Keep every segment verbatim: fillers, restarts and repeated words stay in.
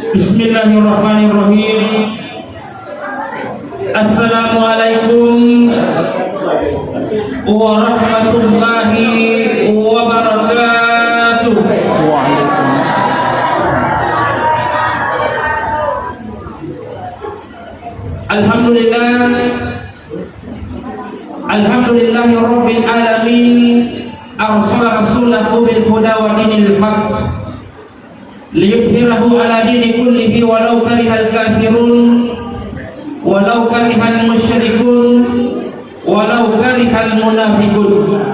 Bismillahirrahmanirrahim. Assalamualaikum warahmatullahi wabarakatuh. Alhamdulillah. Alhamdulillahi rabbil alamin. Arsala rasulahu bil huda wa dinil haq. Liyudhhirahu ala dini kullihi walau karihal kafirun, walau karihal musyrikun, walau karihal munafiqun.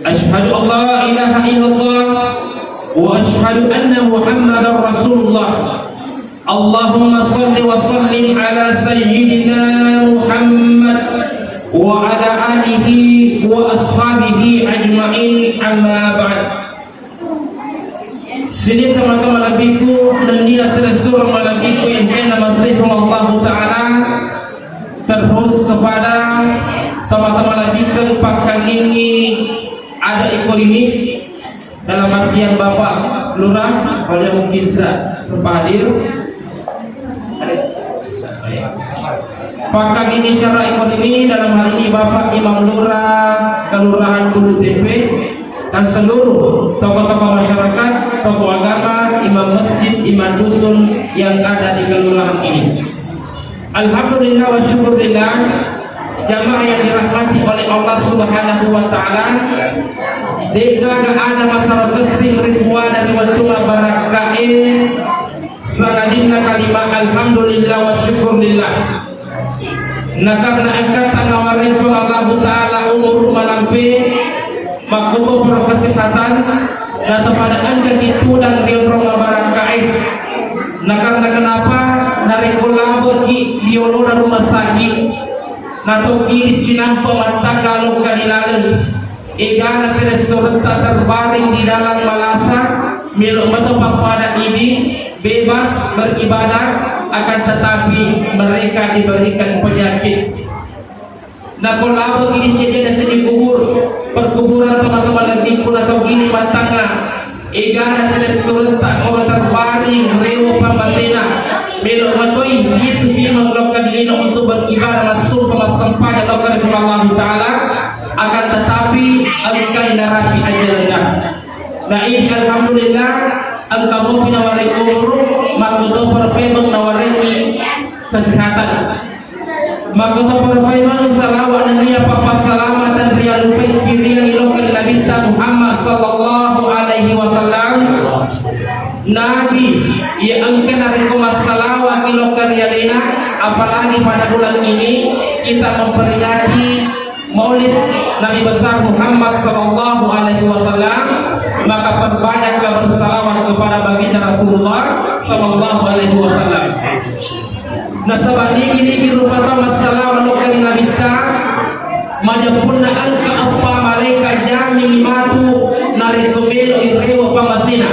Asyhadu an la ilaha illallah wa asyhadu anna Muhammadar Rasulullah. Allahumma salli wa sallim ala sayyidina Muhammad wa ala alihi wa ashabihi ajma'in, amma ba'd. Sini teman-teman malebbiku, nennia selessureng malebbiku yang kena masih Allah Ta'ala, terus kepada teman-teman malebbiku pakkangingi ada ikut ini, dalam artian Bapak Lurah, kalau mungkin sudah sempat hadir. Pakkangingi syara ikut ini, dalam hal ini Bapak Imam Lurah Kelurahan Bulu Tempe, dan seluruh tokoh-tokoh masyarakat, tokoh agama, imam masjid, imam dusun yang ada di kelurahan ini. Alhamdulillah wa syukurillah, jamaah yang dirahmati oleh Allah Subhanahu wa Ta'ala, de'gaga ada masalah kessing ri puada ri wettunna barakkae, sangadinna kalimat alhamdulillah wa syukurillah. Na karena engka tanawareng Puang Allahu Ta'ala umuru malampe, makkutoparo kesehatan, na tapada engkaki tudang ri onrong mabarakkae. Na karena kenapa? Narekko labe'ki di olona rumah sakit, na tokki cinampe mattaka lokka di laleng. Egana selessuretta terbaring di dalam malasa, melo mato pappada idi, bebas beribadah, akan tetapi mereka diberikan penyakit. Nako labe'ki di cedde seddi kubur, perkuburan teman-teman lebbiku na tau gini mattanga, egana selessuretta ora terbaring rewo pammasena, melo matoi lisu imang lokka dilino untuk beribadah, massumpah, massempajang lokka ri Puang Allahu Ta'ala, akan tetapi engka narapi ajalanna. Na idi alhamdulillah, engka mopi nawareng umuru, makkutoparo pemeng nawarengi kesehatan. Makkutoparo pemeng salawa nennia pappasalamateng rialupai kiriang lokka ri Nabitta Muhammad sallallahu alaihi wasallam. Nabi, iya engka narekko massalawaki lokka ri alena, apalagi pada bulan ini kita memperingati Maulid Nabi Besar Muhammad sallallahu alaihi wasallam, maka perbanyaklah bersalawat kepada baginda Rasulullah sallallahu alaihi wasallam. Nasaba nigi-nigi rupa tau massalawa lokka ri Nabitta, majeppunna engka eppa malaika jamingi matu narekko melo irewa pammasena.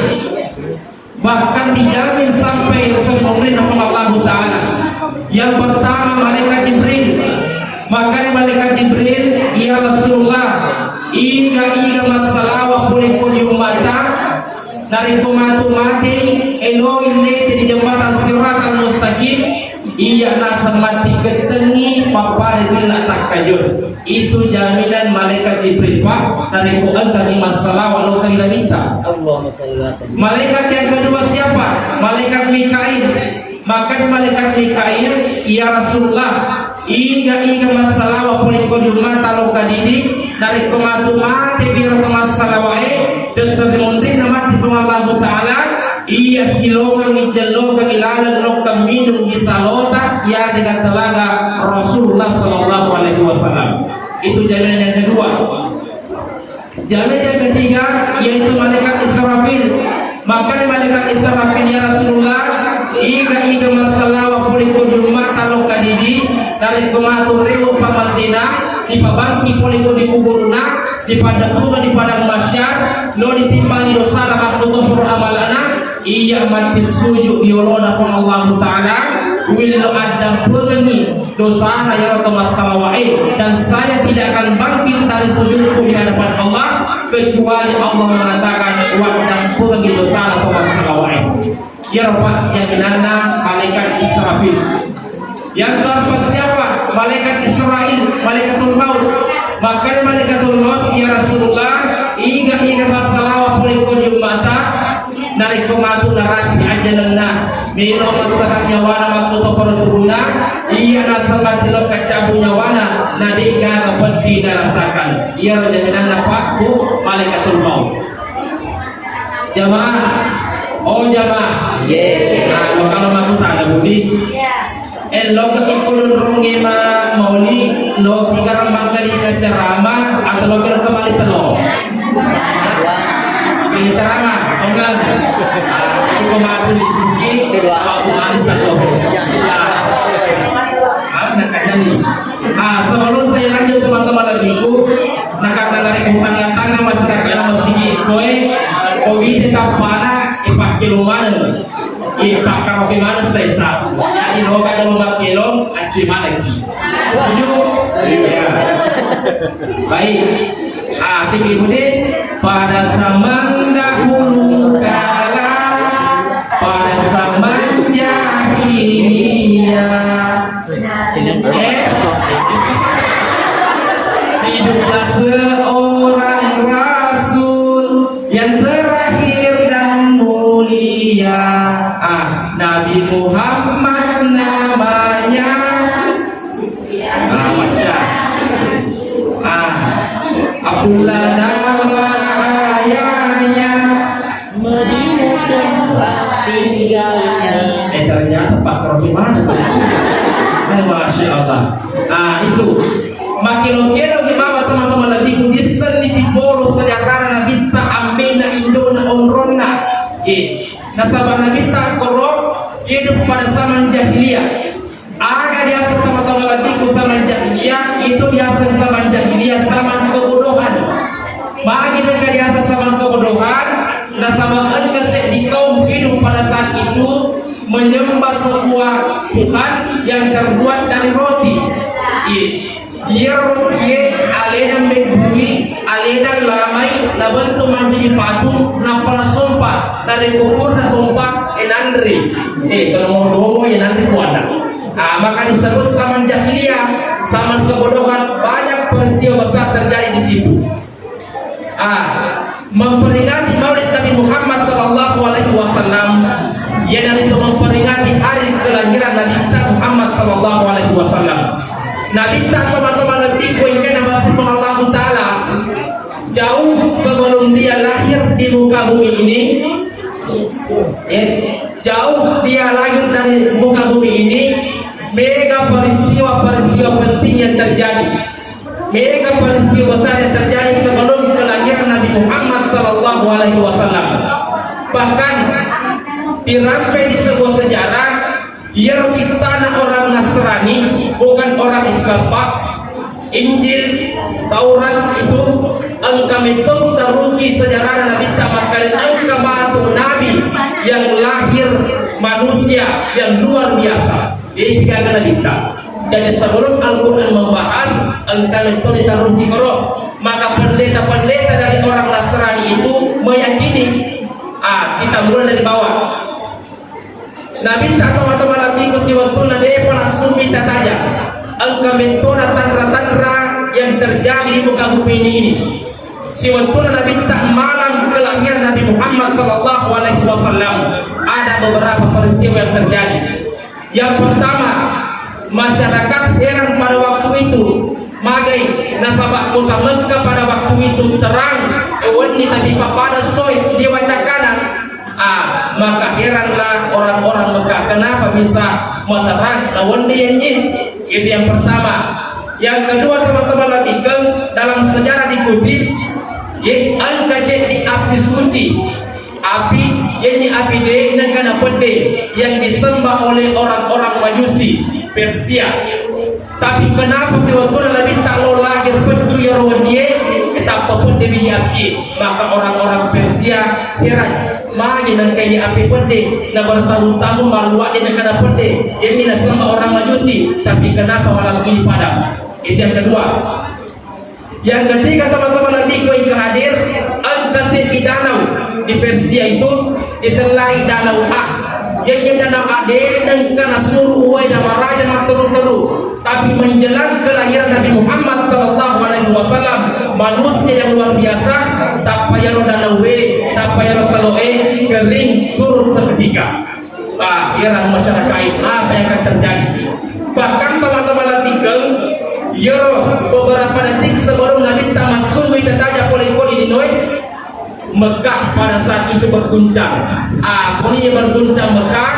Bahkan dijamin sampai seumur Nabi Allahu Ta'ala. Yang pertama malaikat Jibril. Makanya malaikat Jibril, ya Rasulullah, iga-iga massalawa pole ko di ummata, narekko matu mate, eloi lete di jembatan Siratal Mustaqim, iya naseng matti kettengi pappada billa takkajur. Itu jaminan malaikat Jibril, Pak, narekko engkani massalawa lokka ri Nabitta. Allahumma salli wa sallim. Malaikat yang kedua siapa? Malaikat Mikail. Makanya malaikat Mikail, ya Rasulullah, iga-iga massalawa pole ko di ummata lokka didi, narekko matu mate biar ko massalawae, dasar munrinna mati Puang Allahu Ta'ala, iya silongangi jellokangi laleng lokka minung di salota, yarega telaga Rasulullah sallallahu alaihi wasallam. Itu jaminan yang kedua. Jaminan yang ketiga yaitu malaikat Israfil. Makanya malaikat Israfil, ya Rasulullah, iga-iga massalawa pole ko di ummata lokka didi, narekko matu rewo pammasena, dipabangki pole ko di kuburna, dipaddeppungeng di padang mahsyar, lo ditimbangi dosana, makkutoparo amalana, iya matti suju di olona Puang Allahu Ta'ala, willo addampengengi dosana iyaro to massalawae, dan saya tidak akan bangkit dari sujudku di hadapan Allah kecuali Allah mengatakan, waddampengengi dosana to massalawae. Iyaro, Pak, jaminanna malaikat Israfil. Yang keempat siapa? Malaikat Israil, malaikatul maut. Makanya malaikatul maut, ya Rasulullah, iga-iga massalawa pole ko di ummata, narekko matu naraki ajalenna, melo massahang nyawana makkuto parutuna, iya nasaba tilokka cabbu nyawana, na de'gaga peddi narasakan. Iyaro jaminanna, Pak, Bu, malaikatul maut. Jamaah. Oh, jamaah. Iya. Nah, lo kalau masuk ada Budi. Iya. Eh, lo ketik kulun rungi ma mauli, lo tiga rambang kali ke ceramah, atau lo kira kembali telo. Pilih ceramah, oh enggak. Ah, itu kemarin di sini, kedua aku mantap lo. Iya. Ah, nak kata nih. Ah, sebelum saya lanjut, teman-teman, lebihku, nah, karena dari bukan tangan masih tak kena masih koe, koe tappana, ipakkelo maneng. Ipakkaroke maneng saya sa. Jadi, lo kada mau makkelo, acui maneng ki. Setuju? Iya. Baik. Ah, tinggi budi. Pada zaman dahulu kala, pada zaman jahiliyah, eh, hiduplah seorang rasul yang terakhir dan mulia. Ah, Nabi Muhammad namanya. Ah, Masya. Ah, Abdullah nama ayahnya. Madinah tempat tinggalnya. Eh, ternyata Pak Rocky mana? Eh, Masya Allah. Ah, itu. Makkelo-kelo ki bawa teman-teman lebih ku disseng ni cipolo sejarah Nabitta, ammena, indona, onronna. Eh, nasaba Nabitta koro hidup pada zaman jahiliyah. Aga diaseng tama-tama lebbiku zaman jahiliyah, itu diaseng zaman jahiliyah, zaman kebodohan. Magi engka diaseng zaman kebodohan, nasaba engka seddi kaum hidup pada saat itu menyembah sebuah Tuhan yang terbuat dari roti. Iya. Iyaro rotie alena mebbui, alena lamai, nabentuk mancaji patung, nappa nasompa, narekko purana sompa, eh, nanre. Eh, kalau mau domo, ya nanre kuana. Ah, maka disebut zaman jahiliyah, zaman kebodohan, banyak peristiwa besar terjadi di situ. Ah, memperingati Maulid Nabi Muhammad sallallahu alaihi wasallam, iyanaritu memperingati hari kelahiran Nabi kita Muhammad sallallahu alaihi wasallam. Nabi kita, teman-teman, lebih kuingkana masih Allah Ta'ala jauh sebelum dia lahir di muka bumi ini. Eh, jauh dia lahir dari muka bumi ini, mega peristiwa-peristiwa penting yang terjadi. Mega peristiwa besar yang terjadi sebelum kelahiran Nabi Muhammad sallallahu alaihi wasallam. Bahkan dirampe di sebuah sejarah, iyaro kittana orang Nasrani, bukan orang Islam, Pak. Injil, Taurat itu engka metto taruki sejarah Nabi ta, makkeda engka matu nabi yang lahir manusia yang luar biasa. Jadi tiga Nabi ta. Jadi sebelum Al-Quran membahas, engka metto ditaruki koro. Maka pendeta-pendeta dari orang Nasrani itu meyakini, ah, kita mulai dari bawah. Nabitta, tomatoa malebbiku, siwettunna depa nassummi tataja, engka mettona tanra-tanra yang terjadi di muka bumi ini. Siwettunna Nabitta malam kelahiran Nabi Muhammad sallallahu alaihi wasallam, ada beberapa peristiwa yang terjadi. Yang pertama, masyarakat heran pada waktu itu. Magai, nasaba kota Mekah pada waktu itu terang, wenni, tapi pappada soi di wacakana. Ah, maka heranlah orang-orang Mekah, kenapa bisa materang na wenni yenni? Itu yang pertama. Yang kedua, teman-teman, lebih ke dalam sejarah dikutip, ye, engka ceddi api suci. Api, yenni api de nengka na pedde yang disembah oleh orang-orang Majusi Persia. Tapi kenapa siwettunna Nabitta lao lahir peccu iyaro wennie, tappa pedde biji api? Maka orang-orang Persia heran, magi nengka ini api pedde, na bertahun-tahun malluak de nengka na pedde, ini nasembah orang Majusi, tapi kenapa malam ini padam? Itu yang kedua. Yang ketiga, teman-teman, lebih kuat hadir, engka seddi danau di Persia itu ditellai Danau A. Iyakiya danau A'de engka nasuru uwai namaraja matteru-teru. Tapi menjelang kelahiran Nabi Muhammad sallallahu alaihi wasallam, manusia yang luar biasa, tappa iyaro danauwe, tappa iyaro saloe kering surut seketika. Ah, iyaro masyarakat, apa yang akan terjadi? Bahkan teman-teman lattikeng, iyaro beberapa detik sebelum Nabitta massu ita taja pole ko ri linoe, Mekah pada saat itu berguncang. Ah, poni berguncang Mekah,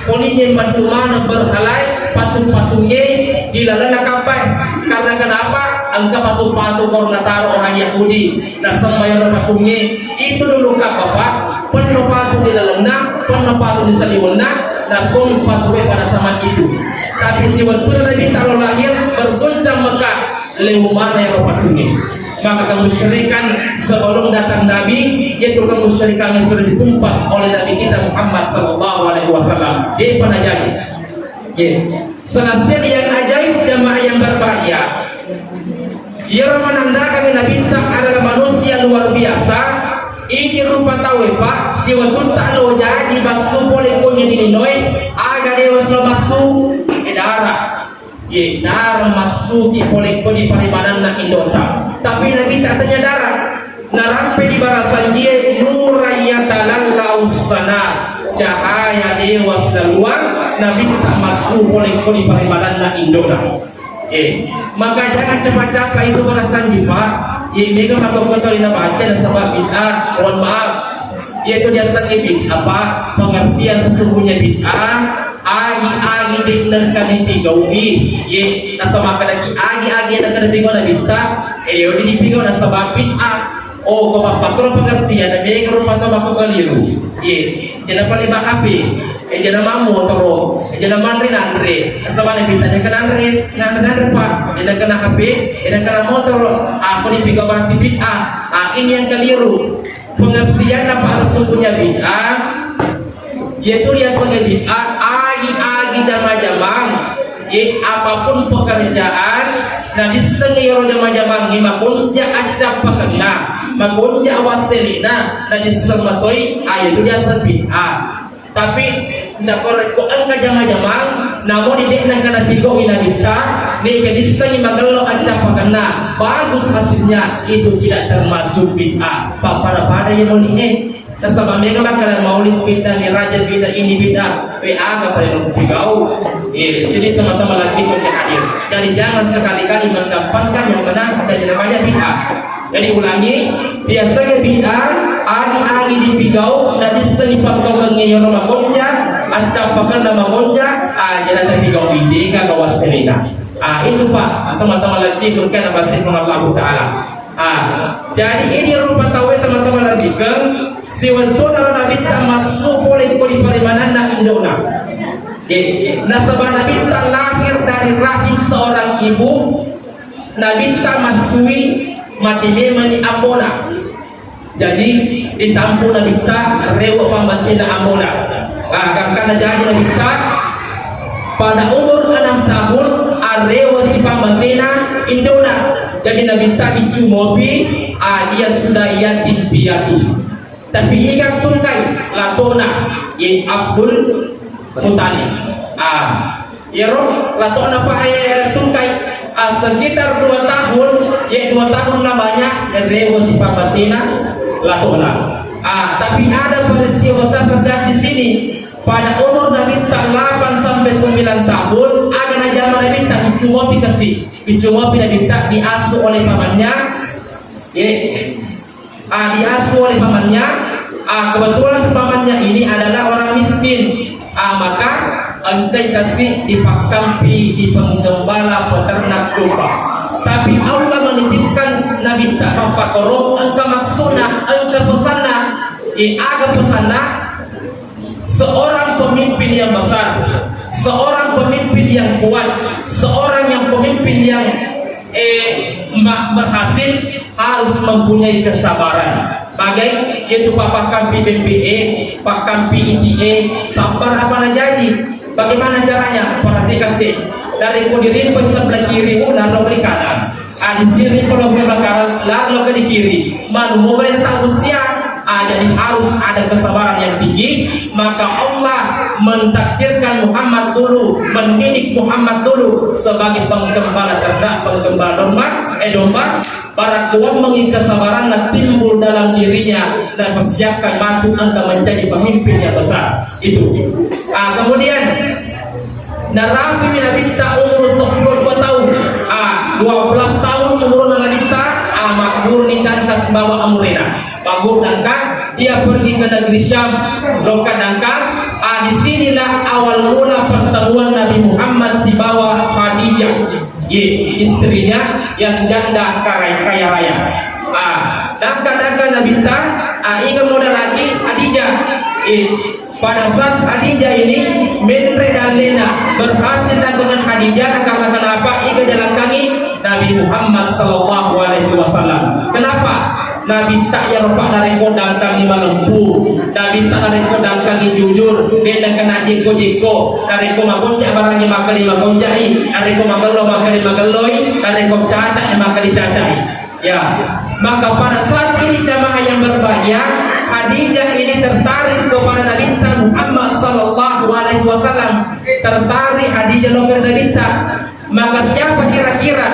poni matu maneng berhalai patung-patungnge di lalenna Ka'bah. Karena kenapa? Engka patung-patung ko nataro orang Yahudi. Nasembah iyaro patungnge. Itu dulu Ka'bah, Pak. Penno patung di lalenna, penno patung di saliwenna, nasong patungnge pada zaman itu. Tapi siwettu Nabitta lo lahir, berguncang Mekah. Lewmana iyaro patungnge. Maka kemusyrikan sebelum datang Nabi, yaitu kemusyrikan yang sudah ditumpas oleh Nabi kita Muhammad sallallahu alaihi wasallam. De'pa najaji. Ye. Salah satu yang ajaib, jamaah yang berbahagia. Iyaro menandakan Nabitta adalah manusia luar biasa. Ini rupa tauwe, Pak, siwettu ta lo jaji massu pole ko ri linoe, aga dewa selo massu, eh, darah. Ye, darah massuki pole ko ri parimananna indota. Tapi Nabitta tania darah. Narampe di barasanjie nuran yatalallau sana. Cahaya dewa selaluang Nabitta massu pole ko ri parimananna indona. Eh, maka jangan cepat-cepat itu barasanji, Pak. Ye, mega matokkotoi nabaca nasaba bid'ah. Mohon maaf. Yaitu diasengnge bid'ah, Pak. Pengertian sesungguhnya bid'ah, agi-agi de' nengka dipigau'i. Ye, nasaba makkadaki agi-agi nengka dipigau Nabitta, eh, yodi dipigau nasaba bid'ah. Oh, ko mappakkoro pengertian, na mega rupa tau makkukaliru. Ye, jana pale ba H P, eh, jana mammotoro, eh, jana manre-nanre. Nasaba Nabitta de' nengka nanre, nanre-nanre, Pak. De' nengka na H P, de' nengka na motoro. Aku dipigau berarti bid'ah. Ah, ini yang keliru. Pengertianna, Pak, sesungguhnya bid'ah, yaitu riasengnge bid'ah, agi-agi jama-jamang, ye, apapun pekerjaan, nadisseng iyaro jama-jamangnge magonja accappakenna, magonja wassele'na, nadisseng matoi, ah, yaitu riaseng bid'ah. Tapi nakorekko engka jama-jamang, namoni de' nengka napigau'i Nabitta, mega dissengngi magello accappakenna, bagus hasilnya, itu tidak termasuk bid'ah. Pappada-pada ya moni, eh. Nasaba mega makkada maulid bid'ah, miraja bid'ah, ini bid'ah. We aga pada napigau. Eh, sini teman-teman lagi pun hadir. Jadi jangan sekali-kali menggampangkan yang benar dari namanya bid'ah. Jadi ulangi, biasanya bid'ah, agi-agi dipigau, nadisseng pakkaukengnge iyaro magonja, accappakenna magonja, ah, jana tapigau ide ka wassele'na. Ah, itu, Pak, teman-teman lagi berkena masih Allah Ta'ala. Ah, jadi ini rupa tauwe teman-teman lagi kan, siwettu Nabitta massu pole ko ri parimananna indona. Jadi, nasaba Nabitta lahir dari rahim seorang ibu, Nabitta massui mate memani ambona. Jadi, ditampu Nabitta rewe pammasena ambona. Ah, gangkanna jaji Nabitta pada umur enam tahun, ah, rewe si pammasena indona. Jadi, Nabitta biccu mopi, ah, dia sudah yatim piatu. Tapi iga tungkai latona, ye Abdul Muttalib. Ah, iyaro latona pa, eh, tungkai, ah, sekitar dua tahun, ye dua tahun lamanya, rewe si pammasena latona. Ah, tapi ada peristiwa besar terjadi di sini. Pada umur Nabitta delapan sampai sembilan tahun, aga najama Nabitta, biccu mopi kasi. Biccu mopi Nabitta diasuh oleh pamannya. Ye. Ah, diasuh oleh pamannya. Ah, kebetulan pamannya ini adalah orang miskin. Ah, maka engkai kasi dipakkampi di penggembala peternak domba. Tapi Allah menitipkan Nabitta mappakoro, engka maksudna, engka pesanna. Eh, aga pesanna? Seorang pemimpin yang besar, seorang pemimpin yang kuat, seorang yang pemimpin yang, eh, ma-, berhasil harus mempunyai kesabaran. Bagai yaitu pa-, pakkampi bembe'e, pakkampi iti'e, sabar apa najaji. Bagaimana caranya? Perhatikan sih. Dari ko dirimpai sebelah kiri, oh, lalu ke kanan. Ah, di sini kalau saya bakar, lalu ke di kiri. Manu mau berada tak usia. Ah, jadi harus ada kesabaran yang tinggi. Maka Allah mentakdirkan Muhammad dulu, mendidik Muhammad dulu sebagai penggembala ternak, penggembala domba, eh, domba, para kuammengi kesabaranna timbul dalam dirinya dan persiapkan maju engka menjadi pemimpin yang besar. Itu. Ah, kemudian, narapi Nabitta umur sepuluh dua tahun. Ah, dua belas tahun umurna Nabitta, ah, makmurni tangkas bawa amurena. Bagus, dangka dia pergi ke negeri Syam, lokka dangka, ah, di sinilah awal mula pertemuan Nabi Muhammad sibawa Khadijah, ye, istrinya yang janda kaya, kaya raya. Ah, dangka-dangka Nabitta, ah, iga modal lagi Khadijah. Eh, pada saat Khadijah ini menre dallena, berhasil dengan Khadijah, karena kenapa? Iga jalangkangi Nabi Muhammad sallallahu alaihi wasallam. Kenapa? Nabitta iyaro pa narekko dangkangi malempu, Nabitta narekko dangkangi jujur, de' nengka najekko-jekko, narekko magonja barangi makkeda magonjai, narekko magello makkeda magelloi, narekko caca makkeda cacai. Ya, maka pada saat ini jamaah yang berbahagia, Khadijah ini tertarik kepada Nabitta Muhammad sallallahu alaihi wasallam, tertarik Khadijah lokka Nabitta. Maka siapa kira-kira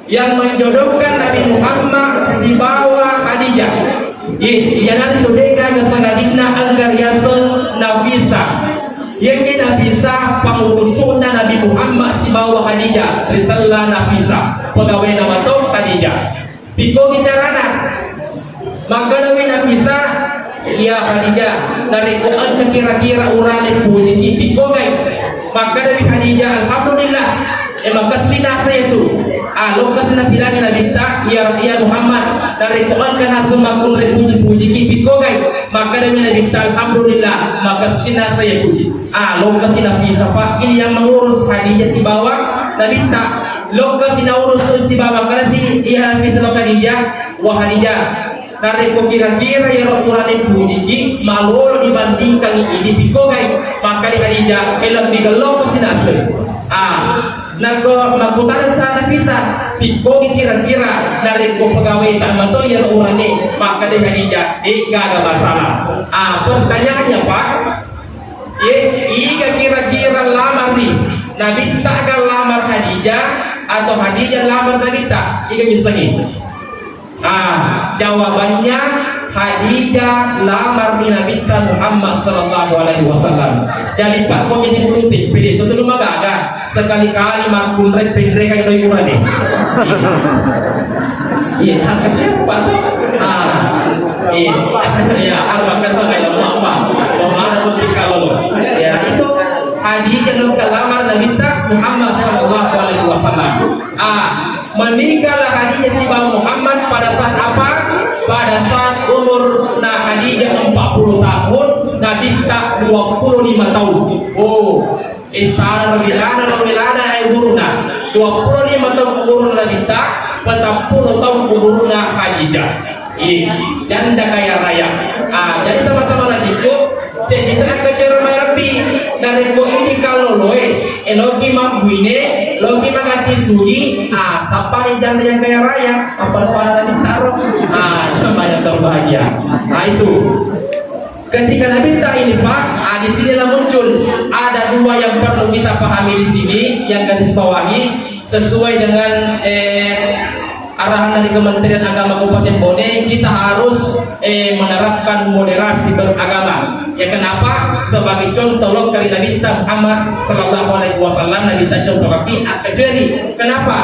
yang menjodohkan Nabi Muhammad sibawa Khadijah? Ih, iyanaritu de'gaga sangadinna engka riaseng Nafisa. Iyakiya Nafisa pangurusuna Nabi Muhammad sibawa Khadijah, ritella Nafisa, pegawena mato Khadijah. Pikkogi carana? Makkedawi Nafisa, "Ya Khadijah, narekko engka kira-kira urane pujiki, pikkogai?" Makkedawi Khadijah, "Alhamdulillah, e, makessing naseng iyatu." Ah, lokkasi napilangi Nabitta, "Ya, ya Muhammad, narekko engka naseng makkunrai puji-pujiki, pikkogai?" Makkedawi Nabitta, "Alhamdulillah, makessing naseng iyatu." Ah, lokkasi Nafisa, Pak, ini yang mengurus Khadijah sibawa Nabitta. Lokkasi naurus sibawa, makkedasi iya Nafisa lao Khadijah, "Wah Khadijah, narekko kira-kira iyaro urane pujiki malolo dibandingkan idi, pikkogai?" Makkeda Khadijah, "Eh, lebbi gello pasti naseng." Ah, nakko makkutana sa Nafisa, "Pikkogi kira-kira narekko pegaweta mato iyaro urane?" Makkeda Khadijah, "Eh, gaga masalah." Ah, pertanyaannya, Pak, Ye, iga kira-kira lamarni? Nabitta ga lamar Khadijah atau Khadijah lamar Nabitta? Iga missengi? Ah, jawabannya Khadijah lamarni Nabitta Muhammad sallallahu alaihi wasallam. Jadi, Pak, kau ini tutupi, pilih, tutup rumah gaga. Sekali-kali makkunrai penrekan doi urane. Iya, hak kecil apa tuh? Ah, iya. Iya, hak kecil kayak apa? Mau mana pun kita lo. Ya, itu Khadijah lo kalamar Nabitta Muhammad sallallahu alaihi wasallam. Ah, menikahlah Khadijah sibawa Muhammad pada saat apa? Pada saat umur na Khadijah empat puluh tahun, Nabitta dua puluh lima tahun. Oh, Ittana lo milana, lo milana, eh, umuruna. Dua puluh lima tahun umuruna Nabitta, patappulo tahun umuruna Khadijah. Iya, janda kaya raya. Ah, jadi teman-teman adikku, jadi itu akan cara lebih dari ko ini kalau loe, eh, loki mabbuine, loki magati sugi, ah, siapa nih janda yang kaya raya? Apa lo ada di taro? Ah, janda yang terbahagia. Ah, itu. Ketika Nabitta ini, Pak, ah, di sinilah muncul ada dua yang perlu kita pahami di sini, yang garis bawahi sesuai dengan, eh, arahan dari Kementerian Agama Kabupaten Bone, kita harus, eh, menerapkan moderasi beragama. Ya, kenapa? Sebagai contoh lo dari Nabitta Muhammad sallallahu alaihi wasallam, Nabitta contoh kaki, ah, kecuali kenapa?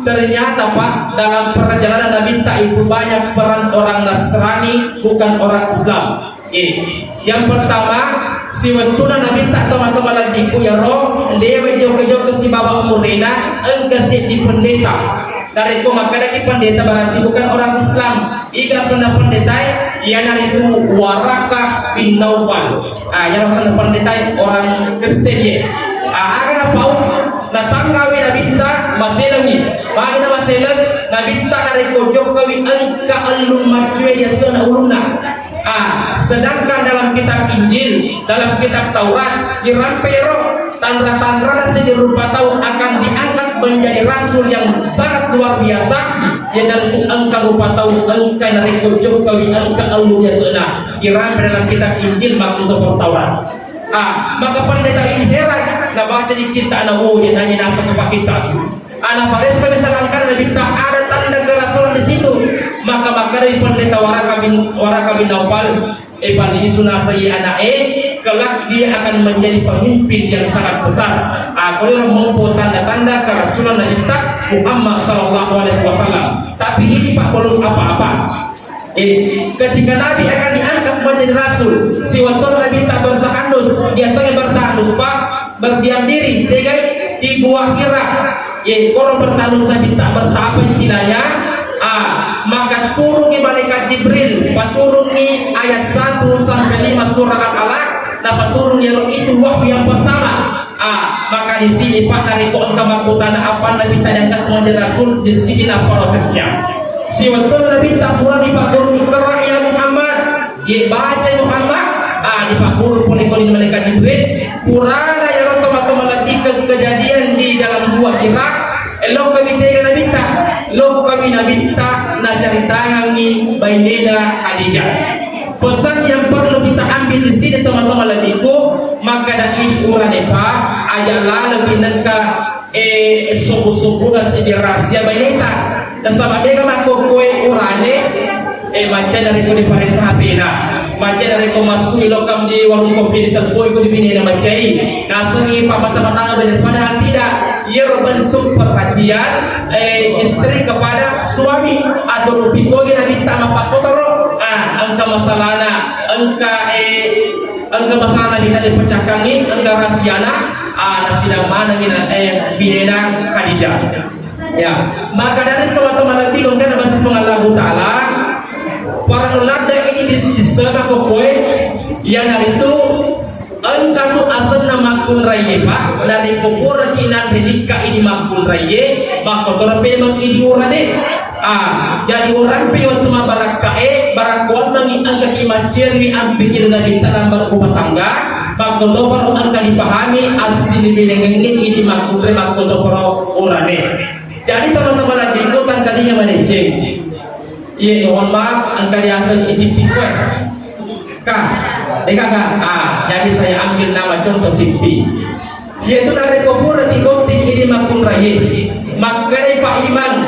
Ternyata, Pak, dalam perjalanan Nabitta itu banyak peran orang Nasrani, bukan orang Islam. Oke. Yang pertama, siwettunna Nabitta, teman-teman adikku, iyaro dewa jokka-jokka sibawa umurena, engka seddi pendeta. Narekko makkedaki pendeta berarti bukan orang Islam. Iga asenna pendetae? Iyanaritu Warakah bin Naufal. Ah, iyaro asenna pendetae orang Kristen ye. Ah, aga napau? Natangngawi Nabitta maselengi. Magi namaseleng? Nabitta narekko jokkawi engka ellung maccue di asenna ulunna. Ah, sedangkan dalam kitab Injil, dalam kitab Taurat, dirampe ro tanra-tanrana seddi rupa tau akan diangkat menjadi rasul yang sangat luar biasa, iyanaritu engka rupa tau engka narekko jokkawi engka ellung di asenna. Dirampe dalam kitab Injil makkutoparo Taurat. Ah, maka pendeta ini heran, nabaca di kitta na, oh, iya nanya naseng ke pakitta. Ana paressa misalkan Nabitta ada tanda kerasulan di situ, maka makkedai pendeta Waraka bin, Waraka bin Naufal, eh, palisu nasai anak eh, kelak dia akan menjadi pemimpin yang sangat besar. Ah, kalau mompo tanda-tanda kerasulan Nabitta Muhammad sallallahu alaihi wasallam. Tapi ini, Pak, belum apa-apa. Eh, ketika Nabi akan diangkat menjadi rasul, siwettu Nabitta bertahanus, biasanya bertahanus, Pak, berdiam diri, tegai di Gua Hira. Eh, koro bertahanus Nabitta bertapa istilahnya. Ah, maka turungi malaikat Jibril, paturungi ayat satu sampai lima surah Al-Alaq, nah, paturungi itu wahyu yang pertama. Ah, maka di sini, Pak, narekko engka makkutana apa Nabitta diangkat menjadi rasul, di sinilah prosesnya. Siwettu Nabitta purani dipagguru, "Iqra ya Muhammad." Ye baca Muhammad, ah, dipagguru pole koli malaikat Jibril. Purana iyaro tomatoa malebbi ke-, kejadian di dalam Gua Hira, eh, lokka mi tega Nabitta, lokka mi Nabitta nacaritangangi baineda Khadijah. Pesan yang perlu kita ambil di sini, teman-teman lebihku, maka dari ini urane, Pak, aja laleng nengka, eh, sobu-sobuna siddi rahasia baineta. Nasaba mega makkokkoe urane, eh, macca dari ko diparesa H P-na, macca dari ko masui lokam di warung kopi di telpoi ko di binena maccai. Nasengi pamata-matanga bener, padahal tidak. Iyaro bentuk perhatian, eh, istri kepada suami atau rupi kogi Nabitta mappakkotoro, ah, engka masalahna, engka, eh, engka masalahna kita dipecahkangi, engka rahasiana, ah, tidak mana gina, eh, binena Khadijah. Ya, maka dari teman-teman lebih mungkin masih Allahu Ta'ala, para ladde ini di, di sana kokoe, yang dari itu Engka tu asenna makkunraie, Pak, narekko puraki nanre nikka idi makkunraie, makkotoro pemeng idi urane. Ah, jadi urampe wettu mabarakkae, barakkuammengi engkaki maccerwi ampiki ri Nabitta lambar rumah tangga, makkotoparo engka dipahami assinibilengengnge idi makkunrai makkotoparo urane. Jadi teman-teman adikku, tangkalinga madeceng. Iya, mohon maaf, engka diaseng isi pikir. Kak, eh, Kakak, ah, jadi saya ambil nama contoh Sitti. Yaitu narekko pura tibotting idi makkunraie. Makkedai Pak Imam,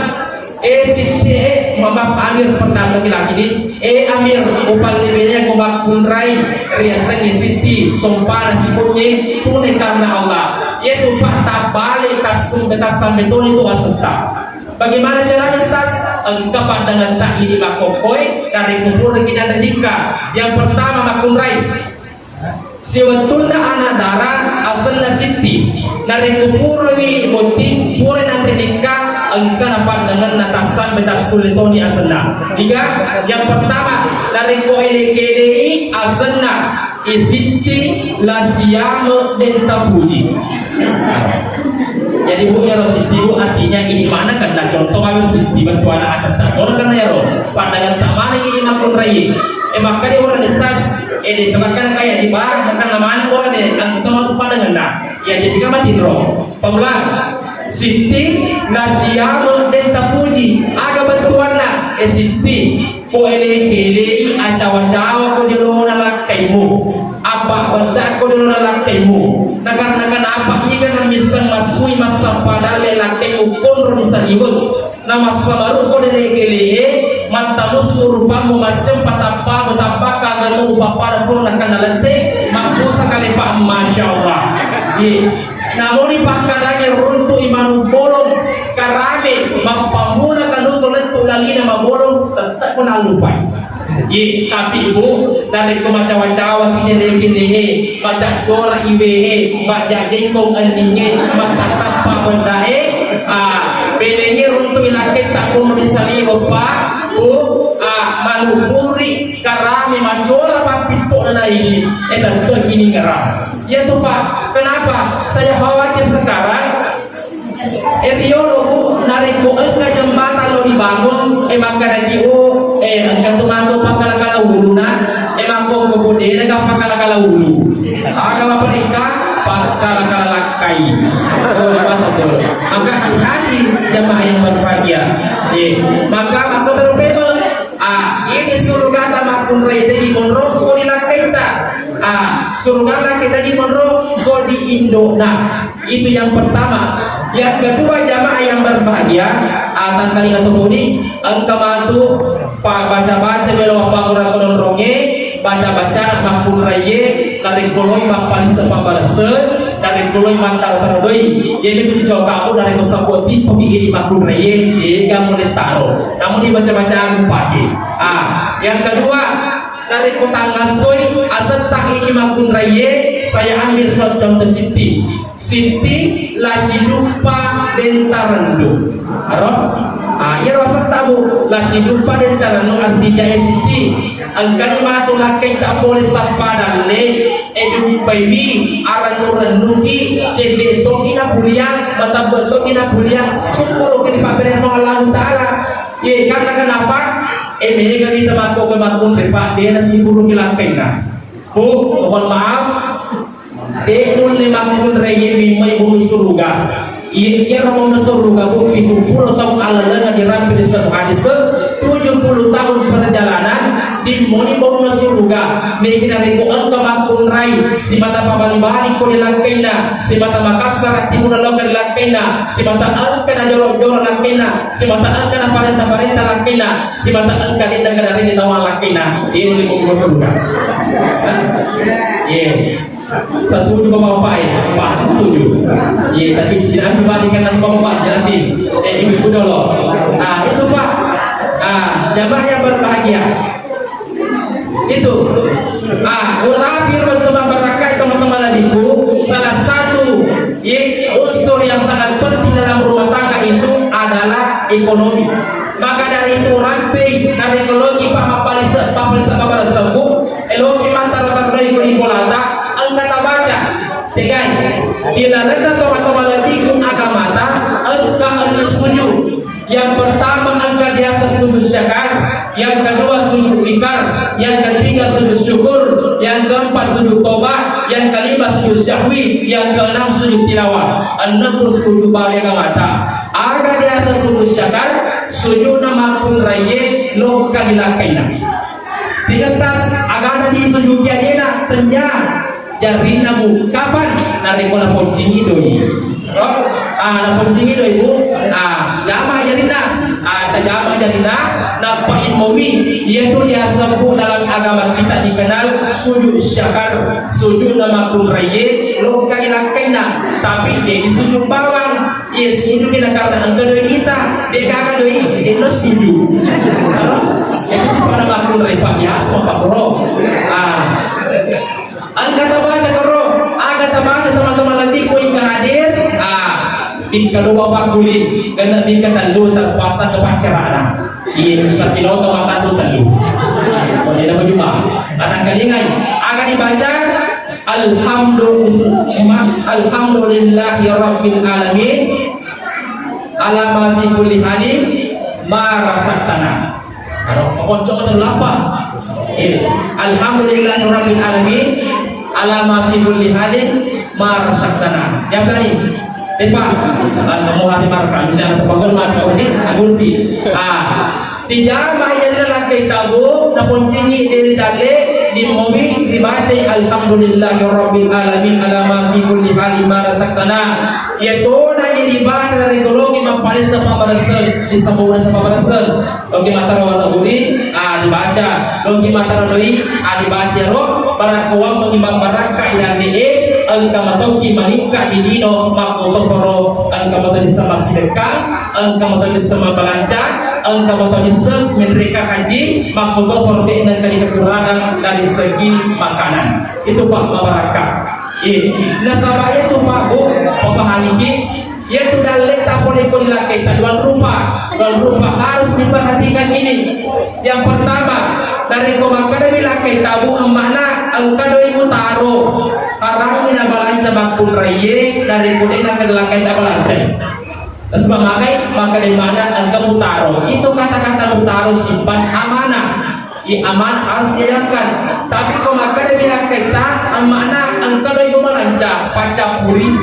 eh, Sitti, eh, maaf, Amir, pertama laki-laki ini, eh, Amir, upallibene ko makkunrai, riasengnge Sitti, sompana sipunye, tune karena Allah. Yaitu Pak, tabbale, tassumbe, tassambe toni tu asetta. Bagaimana caranya, Ustaz? Engka pandangan tak ini makkokkoe, narekko puraki nanre nikka. Yang pertama, makkunrai. Siwettunna anak dara asenna Sitti. Narekko purani botting, pura nanre nikka, engka na pandanganna tassambe tassulle toni asenna. Tiga, yang pertama, narekko ele-kelei asenna, eh, Sitti, la siame den tapuji. Jadi, Bu, ero Sitti, Bu, artinya ini mana kan, nah, contoh kami Sitti, bantu anak asal tak, orang kan ero, pandangan tak mana ini makkunrai. Eh, maka dia orang Ustaz, eh, di tempat kan kayak di bar, kan mana orang deh, kan kita mau pandangan, nah. Ya, jadi kan mati, bro. Pamulang, Sitti, la siame den tapuji, aga bantuanna, eh, Sitti. Ko ele-kelei, acawa-cawa ko di olona lakkaimu, apa betta ko di olona lakkaimu. Nakarena kenapa iga namisseng massui massappa dalle lakkaimu konro di saliweng. Na massamaru ko ele-kelei, mattamussu rupammu, maccempa tappamu, tappakka agamamu, pappada purna kanna lette, makkusa kalepa, masya Allah. Ye. Namoni pakkadange runtu'i manu bolong, karame, mappammula kanuko lettu lalina mabolong, tette ko nallupai. Ye, tapi Ibu, narekko macawa-cawa ki dele-delehe, macaccora iwehe, majjajengkong enninge, macattappa bendae, ah, belenge runtu'i lakketta kono di saliweng, Pak, Bu, ah, manuburi, karame, macola pappitto'na naidi, e tette kini ngerang. Iya tu, Pak. Kenapa saya khawatir sekarang? Eh, riolo, Bu, narekko engka jembatan lo dibangun, eh, makkadaki, oh, eh, engka tu matu pakkala-kala uluna, eh, makkokko bodena ga pakkala-kala ulu. Aga mapareka, pakkala-kala lakkai. Oh, mantap, Bu. Maka hati-hati jamaah yang berbahagia. Eh, maka, maka terpemang, ah, ini surga tamakkunrai tadi monrokko di lakkaita. Ah, Surugana kita di monro ko di indona. Itu yang pertama. Yang kedua, jamaah yang berbahagia, ah, tangkalinga toponi, engka matu pa-, baca-baca melo mappagura kononronge, baca-baca na makkunraie, narekko loi mappalisse pabbaresse, narekko loi mattaro-taro doi. Jadi tu coba aku narekko saboti pemikiri makkunraie, eh, kamu taro. Namun dibaca-baca aku pakai. Ah, yang kedua, narekko tangassoi asetta ini makkunraie, saya ambil so-, contoh Sitti. Sitti laci duppa denta rendu. Aro? Ah, iyaro asetta, Bu, laci duppa denta rendu artinya e Sitti. Engkani matu lakkai tak boleh sappa dalle, e duppaiwi, arennu-rennuki, cedde toki na puliang, matebbe toki na puliang, syukur ke di pabere Allah Ta'ala. Ye, karena kenapa? E, mega kita makko ke makkunre, Pak, dena syukur ke lakkaina. Bu, mohon maaf. De nulle makkunrai ye mimmai bunu suruga. Iya, iyaro bunu suruga, Bu, pitu pulo taung alalenna dirampe di satu hadis, tujuh puluh tahun perjalanan, dimmoni bunu suruga. Meki narekko engka makkunrai, simata pabali-bali ko di lakkainna, simata makassara timuna loka di lakkainna, simata engka na jolo-jolo lakkainna, simata engka na parenta-parenta lakkainna, simata engka de' engka dari di tawang lakkainna. Iya, nulle bunu suruga. Iya. Setuju Bapak-bapak ya? Pak, setuju. Iya, tapi tidak coba dikatakan Bapak, jadi, eh, ibu dulu. Nah, itu Pak. Nah, jamaah yang berbahagia. Itu. Ah, urapi teman-teman berangkat, teman-teman adikku, salah satu, ya, unsur yang sangat penting dalam rumah tangga itu adalah ekonomi. Maka dari itu, rampei dari ekologi Pak Mapalisa, Mapalisa, Mapalisa, Bu, eloki mantara berlai kuli bolata, engka tabaca. Tegai, ilalenna toma-toma lebihku agamata, engka enne sujud. Yang pertama engka biasa sujud syakar, yang kedua sujud ikrar, yang ketiga sujud syukur, yang keempat sujud toba, yang kelima sujud syahwi, yang keenam sujud tilawah. Enne pun sujud bale agamata. Aga biasa sujud syakar, sujudna makkunraie lokka di lakkaina. Tiga stas, agana di sujud kiajena, tenya. Jarinna, Bu, kapan? Narekko naponcingi doi. Ro? Ah, naponcingi doi, Bu. Ah, jama jarinna. Ah, tajama jarinna. Nappa immomi. Iyatu diasebbu dalam agama kita dikenal sujud syakar, sujud na makkunraie, lokka di lakkainna. Tapi de' disujud bawang. Iya, sujud kita karena engka doi kita. De' gaga doi, de' no sujud. Ro? Jadi pada makkunrai Pak biasa, Pak Bro. Ah. Engka tabaca koro, aga tabaca teman-teman lebih ku ingka hadir. Ah, tingka dua pakkuli, kena tingka tellu terpaksa ke pacarana. Iya, sapino ke mata tu tellu. Oh, dia dapat jumpa. Anak kelingai, aga dibaca, Alhamdulillah, Alhamdulillahi Rabbil Alamin, ala ma fi kulli halin ma razaqtana. Aro, konco ko tellu lapa. Iya. Alhamdulillahirabbil alamin, ala ma fi kulli halin ma razaqtana. Yang tadi, Pak, ah, kamu hati marka, misalnya, Pak Guru, Pak Guru, Pak Guru. Ah, dijama iya lakkai tabu, naponcingi diri dalle, di momi, dibacai, Alhamdulillahirabbil alamin, ala ma fi kulli halin ma razaqtana. Iya tona jadi baca dari golongi mapalisa pabarasel, di sabona sapabarasel. Loki mataro warna guri, ah, dibaca. Loki mataro doi, ah, dibaca ro. Barakkoang mengi mabbarakka ilanne e, engka matoki manikka di lino makkotoparo, engka mato disseng massidekka, engka mato disseng mabbalanca, engka mato disseng menreka haji, makkotoparo de nengka di kekurangan dari segi makanan. Itu, Pak, mabbarakka. Iya. Nasaba itu, Pak, Bu, papahaniki. Iyatu dalle ta pole ko di lakkaita dua rupa. Dua rupa harus diperhatikan ini. Yang pertama, narekko makkeda di lakkaita, Bu, emma'na engka doi mutaro. Harangi na balanca makkunraie, narekko de na ke lakkaita balanca. Sebab magai, makkeda mana engka mutaro. Itu kata-kata mutaro simpan amanah. Iya, amanah harus dijalankan. Tapi ko makkeda di lakkaita, emma'na engka doi malanca, paccappuri.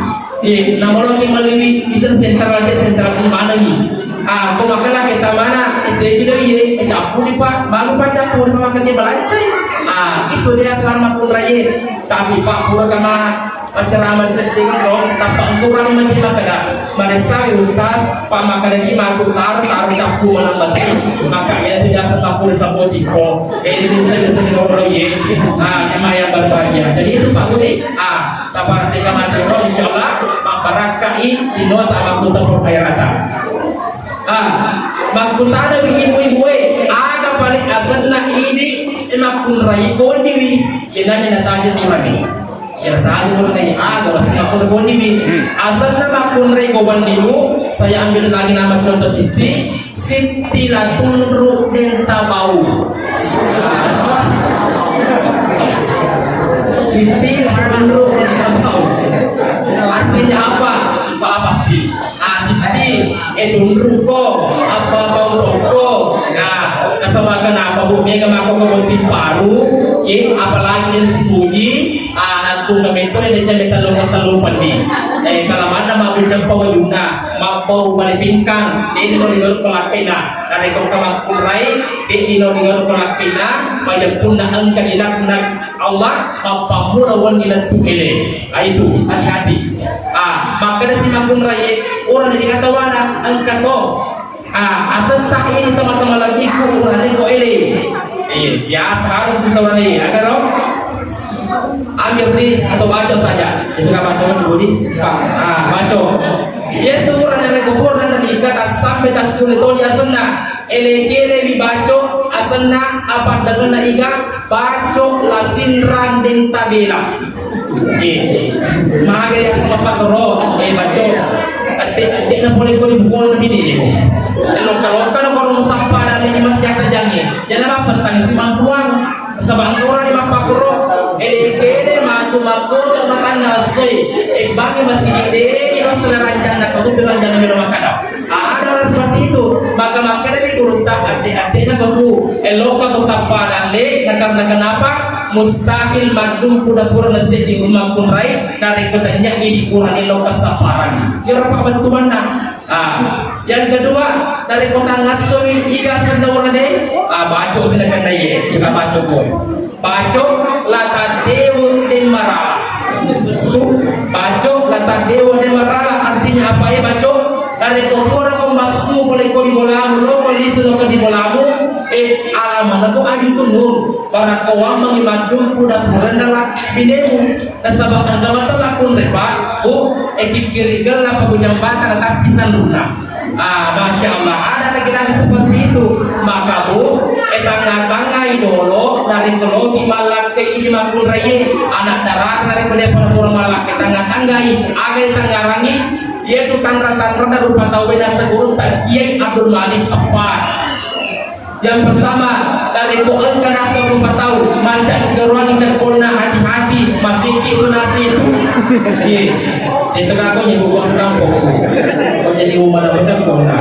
Iya, namoloki maliwi iseng sentral aja, sentral di mana ni? Ah, ko makkeda lakkaita mana, itu jadi doi, iya, cappuri, Pak, baru paccappuri, Pak, makkeda balancai. Ah, itu dia selama kunraye. Tapi Pak, pura kama penceramah sedih dong, tapi kurang mesti makkeda. Marissa ustaz, Pak, makkeda ki matu tar, tar cappu malam mati. Maka ya tidak sempat pura sapoti ko. Eh, ini saya sedih dong ye. Ah, yang maya berbahagia. Jadi itu Pak Budi. Ah, Taparti kamatiro, insyaallah, mapparakkai dino tamakkuta perkhairata. Ah, makkutana ibu-ibu e, aga paling asenna idi e makkunrai koniwi, yenani nataji kurani. Ya, nataji kurani, aga wasi makkunrai koniwi. Asenna makkunrai koniwi, saya ambil lagi nama contoh Siti. Sitti la tunru denta bau. Sitti la tunru denta bau. Artinya apa? Apa pasti? Ah, Sitti, eh, tunru ko, apa bau rokok? Nah, nasaba kenapa bu mega mako ke bonting paru, eh, apalagi yang sipuji, ah, nantu ke metode dan cerita lupa terlupa nih. Eh, kalau mana mau jumpa wajuna, mabbau bale pingkang, dede no digaru pelakkaina. Narekko engka makkunrai, dede no digaru pelakkaina, majeppunna engka dilaknat Allah, mappammula wenni lettu ele. Ah, itu, hati-hati. Ah, makkeda si makkunrai, orang dikata wana, engka to. Ah, asetta ini teman-teman lagi ku, orang ko ele. Eh, biasa harus bisa wani, ada dong? Ambil di atau baca saja. Itu kan baca dulu di. Ah, baca. Yaitu orang yang kubur dan nikah tak sampai tak sulit toli asenna. Ele-ele wi baco asenna apa dengan iga baco lasinrang den tabela. Eh, maga ya sama Pak Ro, eh, baco. Ate, ate na boleh boleh bukan lebih deh. Kalau kalau kalau kalau sampai dan ini masih jatuh jangan. Jangan apa tangis mantuang. Nasaba engka orang di mappakkoro, ele-ele matu makkoto matanna essoi, ebbangi masigi deni massala ranjanna, kamutu ranjanna melo makkada. Ada orang seperti itu, maka makkadami gurutta, adde-addena babu, eloka ko sappa dalle, na karena kenapa? Mustahil maddumpu dapurna seddi umma kunrai, narekko tanya idi kurang eloka sapparan. Kira apa bentuanna? Ah, yang kedua, dari kota ngasoi iga sendaurane, ah, baco silakan dai, kita baco boy. Baco lata dewa demara. Tuh, baco lata dewa demara artinya apa ya baco? Dari kota ko masu boleh ko di bolamu, lo ko di selo ko di bolamu, eh, alamana ko aju tunun. Para kawang mengimadun kuda kurang dalam binemu. Nasaba engka mata lakkunre, Pak, Bu, eh, kikkiri gella pabujang batara tapi sanruna. Ah, Masya Allah, ada lagi-lagi seperti itu. Maka, Bu, eh, tangga-tanggai dolo dari kelogi malakkai di makkunraie, anak darata dari kode pura malakkai tangga-tanggai, aga tanggarangi, yaitu tanra-tanra rupa tau bena segurun tak Kiai Abdul Malik Affan. Yang pertama, dari ko engka naseng rupa tau, mancaji garuangi cekkonna hati-hati, masikki tu nasi. Iya. Itu kan aku nyebut buang kampung. Kau jadi umar apa cekkonna.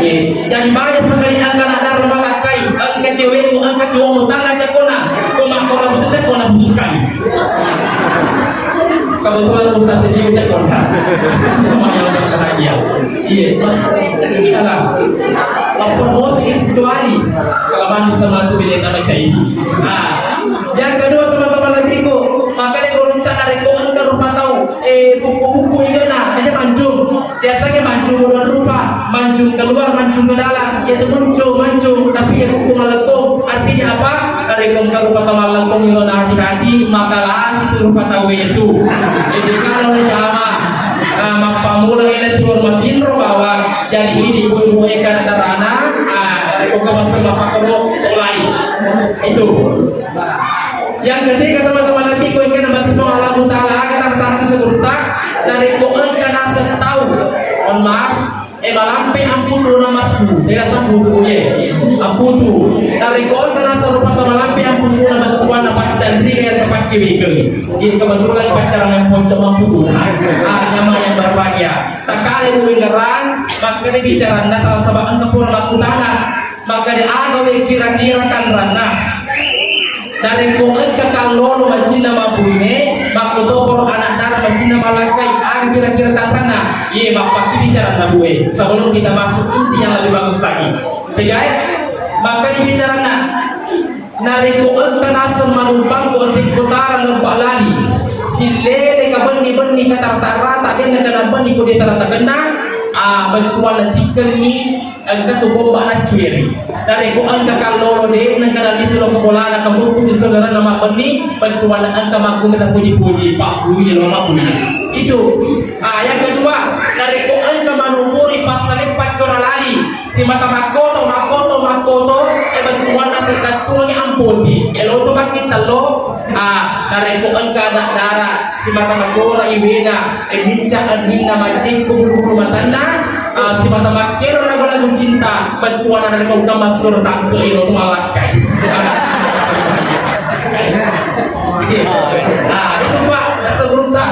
Iya. Jadi banyak sekali angka nak darah malakkai, engka cewekmu, engka cowokmu, tangan cekkonna. Kau mak orang itu cekkonna putuskan. Kebetulan Ustaz sendiri cekkonna. Lumayan berbahagia. Iya, mas, iyalah. Lapor bos ini kecuali kalau mandi sama tu bilik nama cai. Nah, yang kedua teman-teman lebihku, makanya gurunta dari kau engka rupa tau, eh, buku-buku itu nah, aja mancung. Biasanya mancung bulan rupa, mancung keluar, mancung ke dalam, yaitu muncul, mancung, tapi ya buku malekong. Artinya apa? Dari kau engka rupa tau malekong itu nah, hati-hati, maka lasi tu rupa tau itu. Jadi kalau ada jamaah, ah, mappamula ini turun matinro bawang. Jadi ini ibu-ibu ikan terana, ah, dari kau masuk bapak kedua mulai. Itu. Yang ketiga teman-teman lagi kau ikan masih Allah Taala akan tahan sebentar dari kau engka naseng tau. Mohon maaf, eh, malampe amputu namasmu, bela samputu ye. Amputu. Dari kau engka naseng rupa tau malampe amputu na bantuan na paccanri ya pacciwikeng. Iya kebetulan pacaran yang ponco mamputu. Ah, nama yang berbahagia. Takale uwingerang, makkeda bicaranna tala saba engka pura makkutana. Makkeda aga we kira-kira tanranna. Narekko engka kallolo macinna mabbuine, makkutoparo anak dara macinna malakkai, aga kira-kira tanranna? Iye, mappakki bicaranna bue. Sebelum kita masuk inti yang lebih bagus lagi. Tegai? Makkeda bicaranna. Narekko engka naseng manumpang ko tekko tara lebba lali, sillele ka benni-benni ka tarata-rata, kenna ka benni ko de tarata kenna, ah, bettuanna tikkengi, engka tu bomba naccueri. Narekko engka kallolo de, nengka nalisu lo kolana ka mukku di saudarana mabbenni, bettuanna engka makku meta puji-puji, Pak Bui lo mabui. Itu. Ah, yang kedua, narekko engka manumuri passale paccora lali, simata makkoto, makkoto, makkoto, e bettuanna tergantungi ampoti. E lo tu makkita lo, ah, narekko engka ada dara, simata makkoto iwena, e minca anninna maccekku bulu matanna, ah, simata makkero lagu-lagu cinta, bettuanna narekko engka massuro tangke ilo tu malakkai. Ah, itu Pak, dasar gurutta.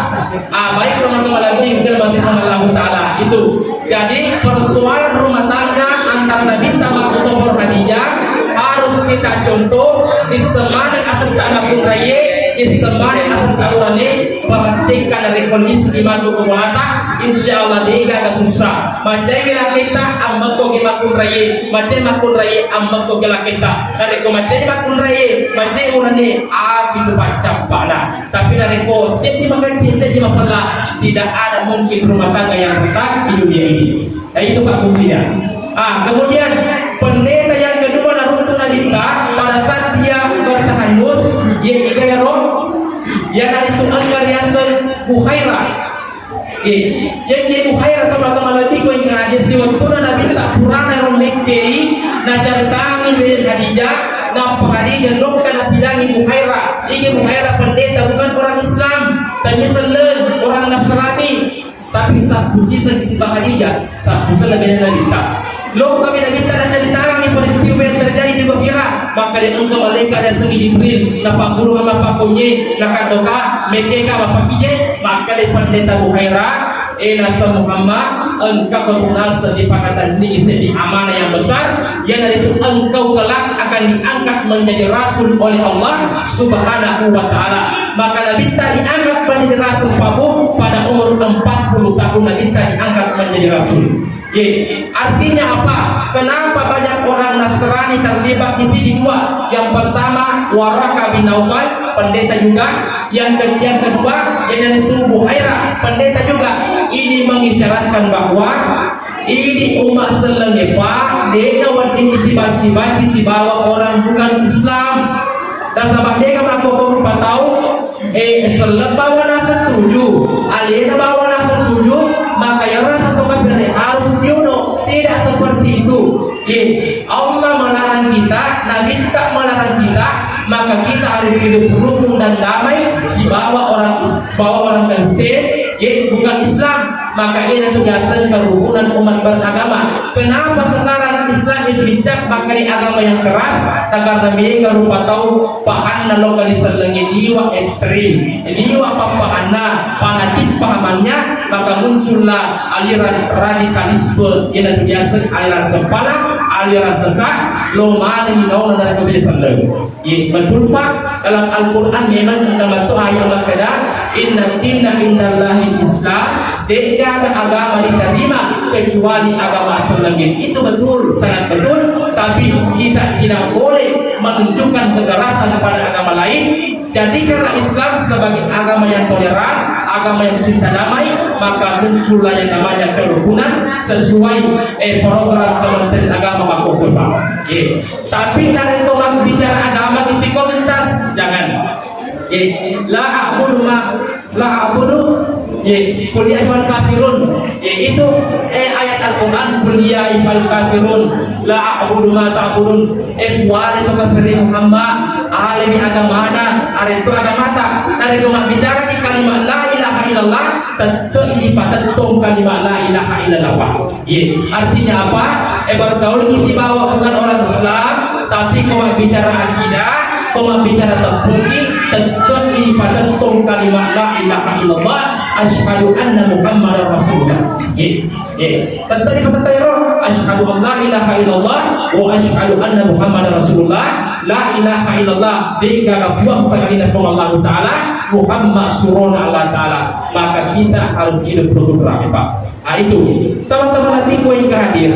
Ah, baik, teman-teman, lagi kita masih sama Allah Ta'ala. Itu. Jadi, persoalan rumah tangga antara Nabi Muhammad dan Khadijah harus kita contoh di semana asal tak nakun raye, di semana asal tak urane, perhatikan dari kondisi di madu kewata, insya Allah dia gak susah. Macai bila kita, ammekko ke makun raye, macai makun raye, ammekko ke lakita. Dari ko macai makun raye, macai urane, ah, gitu paccappana. Tapi narekko seddi makencing, seddi mapella, tidak ada mungkin rumah tangga yang retak di dunia ini. Nah, itu Pak kuncinya. Ah, kemudian pendeta yang kedua naruntuk Nabitta pada saat dia bertahannus, dia iga yaro, ya dari itu engka riaseng Buhaira. Eh, yang dia Buhaira teman-teman lebih kau ingat aja si waktu Nabitta purana ro Mekkei, na cari tangi dari Khadijah, na Khadijah lokka napidangi Buhaira. Ini Buhaira pendeta bukan orang Islam, tanya selen orang Nasrani. Tapi sabbu sisa si Khadijah, sabbu sisa dengan Nabitta. Lo kami Nabitta dan ceritakan ini peristiwa yang terjadi di Bahira, maka dia engkau malaikat dan semi Jibril, napa guru sama pakunye, naka doka, mekeka bapak kije, maka dia pendeta Buhaira, eh nasa Muhammad, engkau berpuasa di pakatan ini isi di amanah yang besar, yaitu engkau kelak akan diangkat menjadi rasul oleh Allah Subhanahu wa Ta'ala. Maka Nabitta diangkat menjadi rasul pabu pada umur empat puluh tahun Nabitta diangkat menjadi rasul. Ye, artinya apa? Kenapa banyak orang Nasrani terlibat di sini dua? Yang pertama Waraka bin Naufal, pendeta juga. Yang, ke- yang kedua yaitu Buhaira, pendeta juga. Ini mengisyaratkan bahwa ini umat selleng, Pak, deka wedding isi baci-baci sibawa orang bukan Islam. Nasaba deka makkokko rupa tau, eh, selleng bawana setuju, alena bawana setuju, maka yaro satu kafir harus dibunuh. Tidak seperti itu. Eh, Allah melarang kita, Nabi tak melarang kita, maka kita harus hidup rukun dan damai sibawa orang Is- bawa orang Kristen, eh, bukan Islam. Maka ini tuh biasa kerukunan umat beragama. Kenapa sekarang Islam itu dicap bakal agama yang keras? Karena mereka rupa tahu pahanna lokal diselengi liwa ekstrim, liwa papahanna, fanatik pahamannya, maka muncullah aliran radikalisme, yaitu biasa aliran sempala, aliran sesat, lo mani nauna dari kebiasaan lain. Iya, betul, Pak. Dalam Al-Quran memang ada satu ayat berkata, "Inna dina indallahi Islam." Tidak ada agama diterima kecuali agama Islam. Itu betul, sangat betul. Tapi kita tidak boleh menunjukkan kekerasan pada agama lain. Jadikanlah Islam sebagai agama yang toleran, agama yang cinta damai, maka muncullah yang namanya kerukunan sesuai, eh, program Kementerian Agama Pak Gubernur. Iya. Tapi narekko mabbicara agama, tipikor Ustaz, jangan. Eh, la a'budu ma, la a'budu, eh, qul ya ayyuhal kafirun. Eh, itu, eh, ayat Al-Quran, qul ya ayyuhal kafirun, la a'budu ma ta'budun. Eh, kuare to kafir Muhammad, alemi agamana, aretu agamata. Narekko mabbicara di kalimat la ilaha illallah, tettu ini patettong kalimat la ilaha illallah, Pak. Iya, artinya apa? Eh, bergaul sibawa bukan orang Islam, tapi ko bicara akidah, ko bicara tauhid, tettu ini patettong kalimat la ilaha illallah, asyhadu anna Muhammadar Rasulullah. Iya, iya. Tettu ini patettong ro, asyhadu an la ilaha illallah wa asyhadu anna Muhammadar Rasulullah. La ilaha illallah, dega puang sekali Allah Ta'ala, Muhammad surona Allah Ta'ala. Maka kita harus hidup rukun, Pak. Ah, itu. Teman-teman hatiku yang hadir.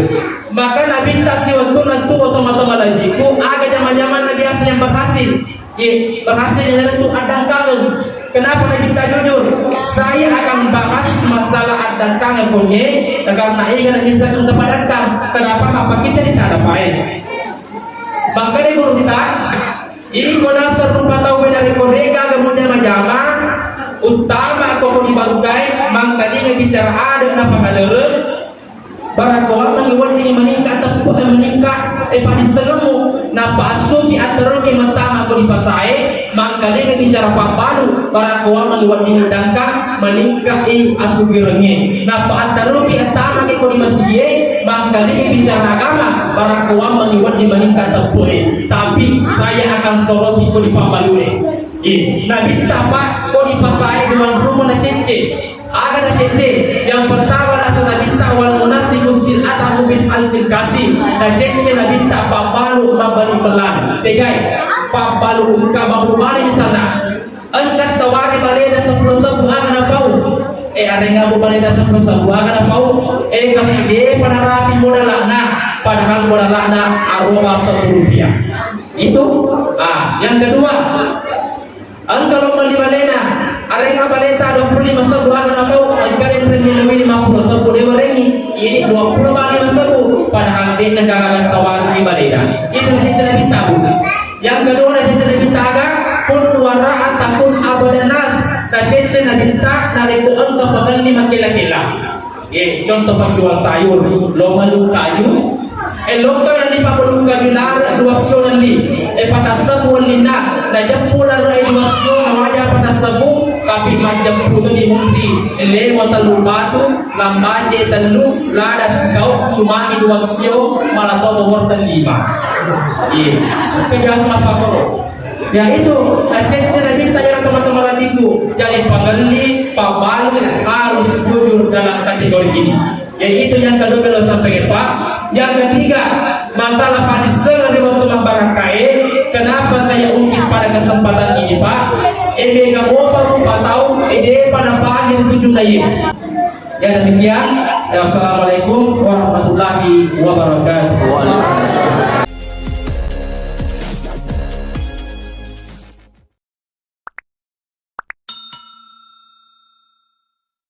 Maka Nabitta siwettunna tu oto-oto malebbiku, aga jama-jamanna biasa yang berhasil. Ye, berhasil yang itu adangkangeng. Kenapa Nabitta jujur? Saya akan bahas masalah adangkangeng konye, karena iya Nabi saya padakkang. Kenapa? Apa kita tidak ada baik? Maka di guru kita, iko naseng rupa tau we narekko de'gaga mujama-jama, uttama ko ko dibarukai, mangkalinga bicara ade' napakalereng, barakko wammengngi weddingngi meningkat teppu-, eh, meningkat, eh, padissengemmu, nappa assuki atteruki mettama ko dipasae, mangkalinga bicara pabbalu, barakko wammengngi weddingngi dangka, meningkat, eh, asugirengnge. Nappa attaruki attamaki ko di masigie, mangkalinga bicara agama, barakko wammengngi wedding meningkat teppu-, eh. Tapi saya akan soroti ko di pabbalue. Iya, Nabitta, Pak, ko dipasae duang rupa nacecce. Aga nacecce? Yang pertama, naseng Nabitta, wal munaffiqu sil'atahu bil alqil qasir. Nacecce Nabitta pabbalu mabbali pelan. Tegai? Pabbalu engka mabbali misalna. Engka tawari balena seppulo sebbu aga napau. Eh, arengnga bu balena seppulo sebbu aga napau. Eh, kasi de'pa narapi modalna. Padahal modalna arupa sebbu rupiah. Itu, ah, yang kedua, engka lo melli balena, arengnga baleta dua puluh lima sebbu aga napau, engka denre minui lima puluh sebbu de'warengngi, ini dua puluh lima sebbu, padahal de'na gaga tawari balena. Itu nacecce Nabitta, Bu. Yang kedua, nacecce Nabitta aga, kun wara'a takun abadan nas, nacecce Nabitta, narekko engka pagelli makkella-kella. Ye, contoh penjual sayur, lo melli kaju. Eh, lo kan ni pakai kaju nar dua sio nalli. Eh, patang sebbu nallinna, najeppu laro e dua sio, nawaja patang sebbu, tapi majeppu tu di munti. Eh, lemo tellu batu, lambace tellu, lada sikau, cuma ni dua sio, malah to wortel lima. Iya, pedas apa koro? Ya itu, nacecce Nabitta ya teman-teman latiku. Jadi pagelli, pabbalu harus jujur dalam kategori ini. Yaitu yang kedua kalau sampai Pak. Yang ketiga, masalah padissengan di waktu mabarakae. Kenapa saya ungkit pada kesempatan ini, Pak? Ebe gak mau rupa tahu, ede pada pagi tujuh lain. Ya, demikian. Ya, assalamualaikum warahmatullahi wabarakatuh.